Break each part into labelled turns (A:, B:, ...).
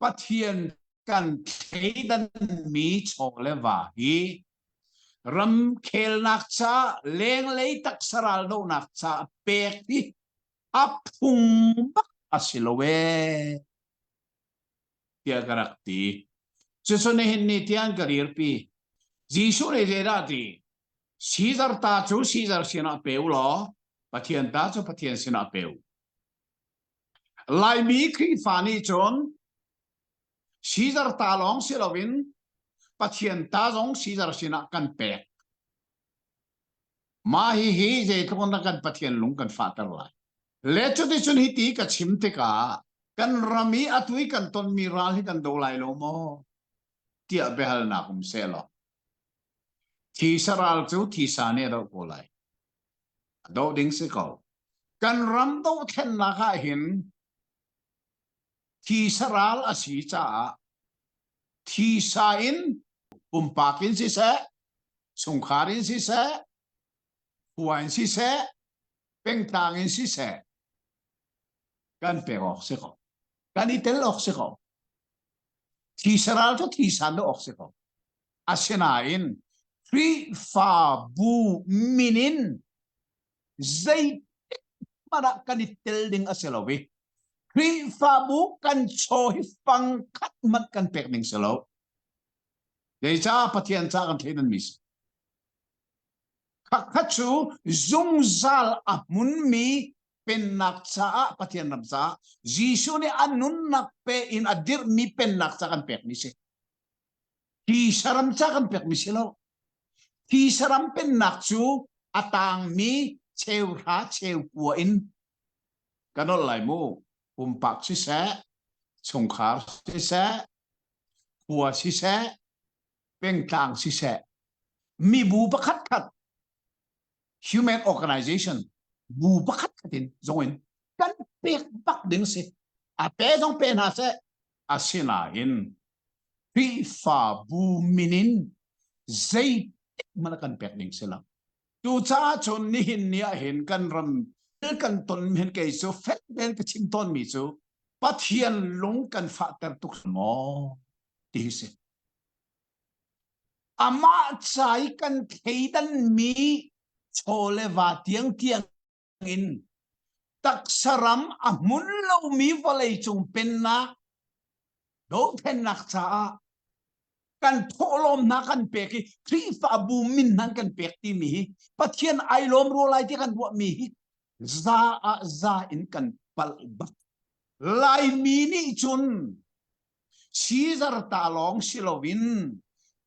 A: Pathian kan thleidanmi chaw le va hi ramkhelnak ca lenglei taksa raldohnak ca pek hi a phung bak a si lo ee tiah ka rak ti. Cucu nihin ni tiang ka dirpi. Jesuh nih zeidah a ti? Caesar ta cu Caesar sinah pe u law Pathian ta cu Pathian sinah pe u. Laimi Khrihfa nih cun Caesar ta lawng si loin Pathian ta zong Caesar sinah kan pek. Mah hihi zeitluk in dah kan Pathian lung kan fahter lai. Le cuticun hiti ka chim tikah kan ram i atu i kan tonmi ral hi kan do lai lo maw? tiah biahalnak um sehlaw thisa ral cu thisa nih a doh ko lai. A doh ding si ko. Kan ram dohthlennak ah hin thisa ral a si caah thisa in pumpak in siseh, chungkhar in siseh, khua in siseh, pengtlang in siseh, kan pek awk si ko. Kan i tel awk si ko. Thisa ral cu thisa in awk si ko. Asinain Khrihfabu min in zeitik hmanh ah kan i tel ding a si lo i Khrihfabu kan chaw hi fangkhat hmanh kan pek ding si lo. Zeicah Pathian ca kan thleidan mi si. Khakhat cu zungzal a hmunmi pennak caah Pathian ram caah Jesuh nih a nunnak pe in a dirhmi pennak ca kan pekmi si. Hi saram ca kan pekmi si lo. Hi saram pennak cu a tangmi cheuhra cheukua in ka nolh lai mu. Pumpak siseh, chungkhar siseh, khua siseh, pengtlang siseh, mibu pakhat khat human organization bu pakhat khat in zong in kan pek bak ding si. A pe zong pe hna seh. Asinain Khrihfabu min in zeitik hmanh kan pek ding si lo. Cucaah cun nihin ni ah hin kan ram kan ton hin kei cu fek tein ka chim tawnmi cu Pathian lung kan fahter tuk maw ti hi si. Amah ca i kan thleidanmi chaw le va tiangtiang in taksa ram a hmun lomi vawleicung pennak dothlennak caah kan thawhlawm hna kan pek i Khrihfabu min hna kan pek timi hi Pathian ai lawm rua lai ti kan ruahmi hi za ah za in kan palh bak. Laimi nih cun Caesar ta lawng si loin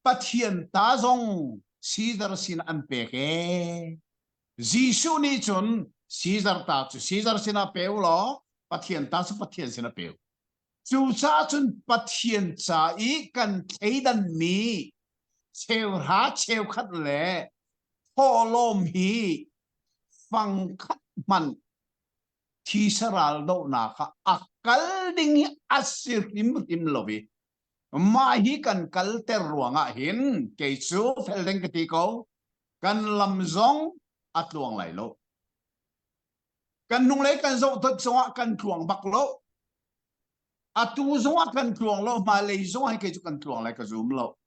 A: Pathian ta zong Caesar sin an pek ee. Jesuh nih cun Caesar ta cu Caesar sinah pe u law Pathian ta cu Pathian sinah pe u. Cucaah cun Pathian ca i kan thleidanmi cheuhra cheukhat le thawhlawm hi fangkhat hmanh thisa ral dohnak ah a kal ding hi a si hrimhrim lo i mah hi kan kalter ruangah hin kei cu fel ding ka ti ko kan lam zong a tluang lai lo kan hnunglei kan zoh tot zongah kan tluang bak lo atu zongah kan tluang lo hmailei zongah kei cu kan tluang lai ka zum lo.